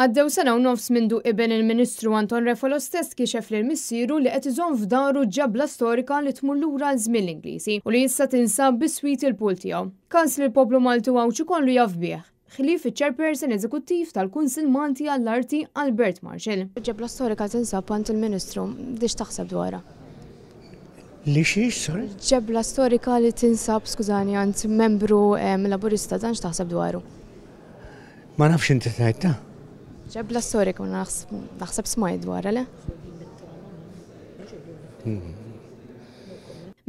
Għaddew sena u nofs mindu iben il-Ministru Anton Refalo stess kixef lil missieru li qed iżomm f'daru ġebla storika li tmur lura għal żmien l-Ingliżi u li issa tinsab biswit il-pool tiegħu. Każ li l-poplu Malti u Għawdxi kollu jaf bih, ħlief iċ-Chairperson Eżekuttiv tal-Kunsill Malti għall-Arti Albert Marshall. Ġebla storika tinsab għand il-Ministru, di x'taħseb dwarha? Li xiex, sorry? Ġebla storika li tinsab, skużani, għand membru Laburista, dan x'taħseb dwaru? Ma nafx inti tgħid ta'. Ġebla storika naħseb smajt dwarha le?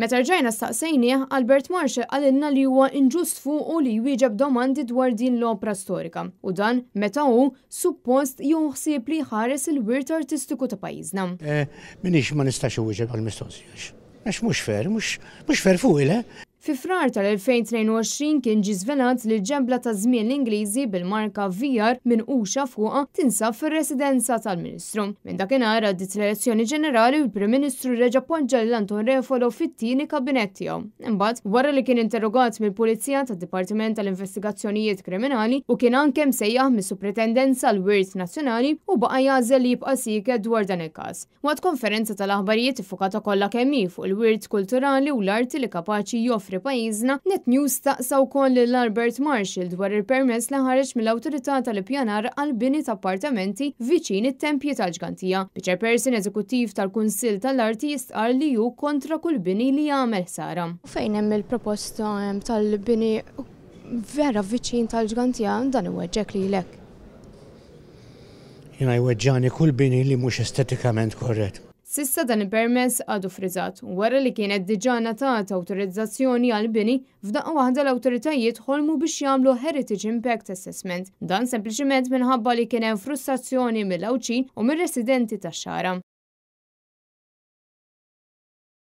Meta rġajna staqsejnieh, Albert Marshall qalilna li huwa inġust fuqu li jwieġeb domandi dwar din l-opra storika u dan meta hu suppost jieħu ħsieb li jħares il-wirt artistiku ta' pajjiżna. M'iniex ma nistax inwieġeb għall-mistoqsija għax mhux fair, mhux fair fuqi le. Fi Frar tal-2022 kien ġie żvelat li l-ġebla ta' żmien l-Ingliżi bil-marka VR minquxa fuqha tinsab fir-residenza tal-Ministru. Minn dakinhar għaddiet l-elezzjoni ġenerali u l-Prim Ministru reġa' poġġa lil Anton Refalo fit-tieni kabinett tiegħu. Imbagħad, wara li kien interrogat mill-Pulizija tad-Dipartiment tal-Investigazzjonijiet Kriminali u kien anke msejjaħ mis-Supretendenza għall-Wirt Nazzjonali, hu baqa' jagħżel li jibqa' sieket dwar dan il-każ. Waqt konferenza tal-aħbarijiet iffukata kollha kemm hi fuq il-wirt kulturali u l-arti li kapaċi joffri pajjiżna, Net News staqsa wkoll lil Albert Marshall dwar il-permess li ħareġ mill-Awtorità tal-Ippjanar għall-bini ta' appartamenti viċin it-tempji tal-Ġgantija, biċ-Chairperson Eżekuttiv tal-Kunsill tal-Arti jistqarr li hu kontra kull bini li jagħmel ħsara. Fejn hemm il-proposta tal-bini vera viċin tal-Ġgantija, dan iweġġgħek lilek? Jiena jweġġagħni kull bini li mhux estetikament korrett. S'issa dan il-permess għadu friżat u wara li kienet diġà ngħatat awtorizzazzjoni għall-bini, f'daqqa waħda l-awtoritajiet ħolmu biex jagħmlu Heritage Impact Assessment. Dan sempliċiment minħabba li kien hemm frustrazzjoni mill-Għawdxin u mir-residenti tax-Xagħra.